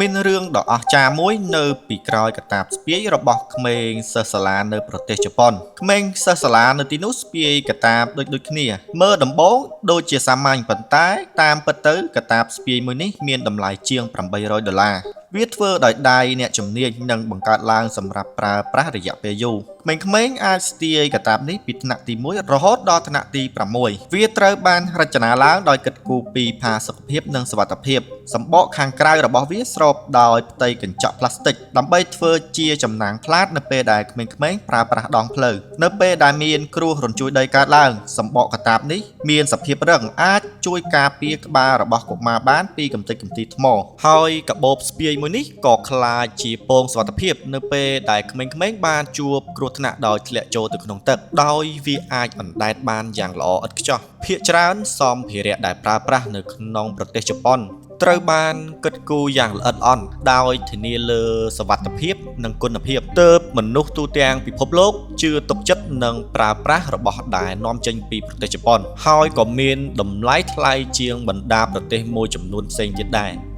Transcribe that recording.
មានរឿងដ៏អស្ចារ្យមួយនៅពីក្រោយកាតាបស្ពាយរបស់ក្មេងសិស្សសាលានៅប្រទេសជប៉ុនក្មេងសិស្សសាលានៅទីនោះស្ពាយកាតាបដូចៗគ្នាមើលដំបូងដូចជាសាមញ្ញប៉ុន្តែតាមពិតទៅកាតាបស្ពាយមួយនេះមានតម្លៃជាង800ដុល្លារវាធ្វើដោយដៃអ្នកជំនាញនិងបង្កើតឡើងសម្រាប់ប្រើប្រាស់រយៈពេលយូរក្មេងៗអាចស្ទាយកាតាបនេះពីថ្នាក់ទី1រហូតដល់ថ្នាក់ទី6វាត្រូវបានរចនាឡើងដោយគិតគូរពីផាសុកភាពនិងសុវត្ថិភាពសម្បកខាងក្រៅរបស់វាស្របដោយផ្ទៃកញ្ចក់ផ្លាស្ទិកដើម្បីធ្វើជាចំណាំងផ្លាតនៅពេលដែលក្មេងៗប្រើប្រាស់ដងផ្លូវនៅពេលដែលមានគ្រោះរញ្ជួយដីកើតឡើងសម្បកកាតាបនេះមានសភាពរឹងអាចជួយការពារក្បាលរបស់កុមារបានពីកម្ទេចកម្ទីថ្មហើយកាបូបស្ពាយមួយនេះក៏ក្លាយជាពងសុវត្ថិភាពនៅពេលដែលក្មេងៗបានជួបគ្រោះថ្នាក់ដោយធ្លាក់ចូលទៅក្នុងទឹកដោយវាអាចអណ្ដែតបានយ៉ាងល្អឥតខ្ចោះភាគច្រើនសម្ភារៈដែលប្រើប្រាស់នៅក្នុងប្រទេសជប៉ុន ត្រូវបានគិតគូរយ៉ាងល្អិតល្អន់ដោយធានាលើសវត្ថិភាពនិងគុណភាពទើបមនុស្សទូទាំងពិភពលោកជឿទុកចិត្តនិងប្រើប្រាស់របស់ដែលនាំចេញពីប្រទេសជប៉ុនហើយក៏មានតម្លៃថ្លៃជាងបណ្ដាប្រទេសមួយចំនួនផ្សេងទៀតដែរ។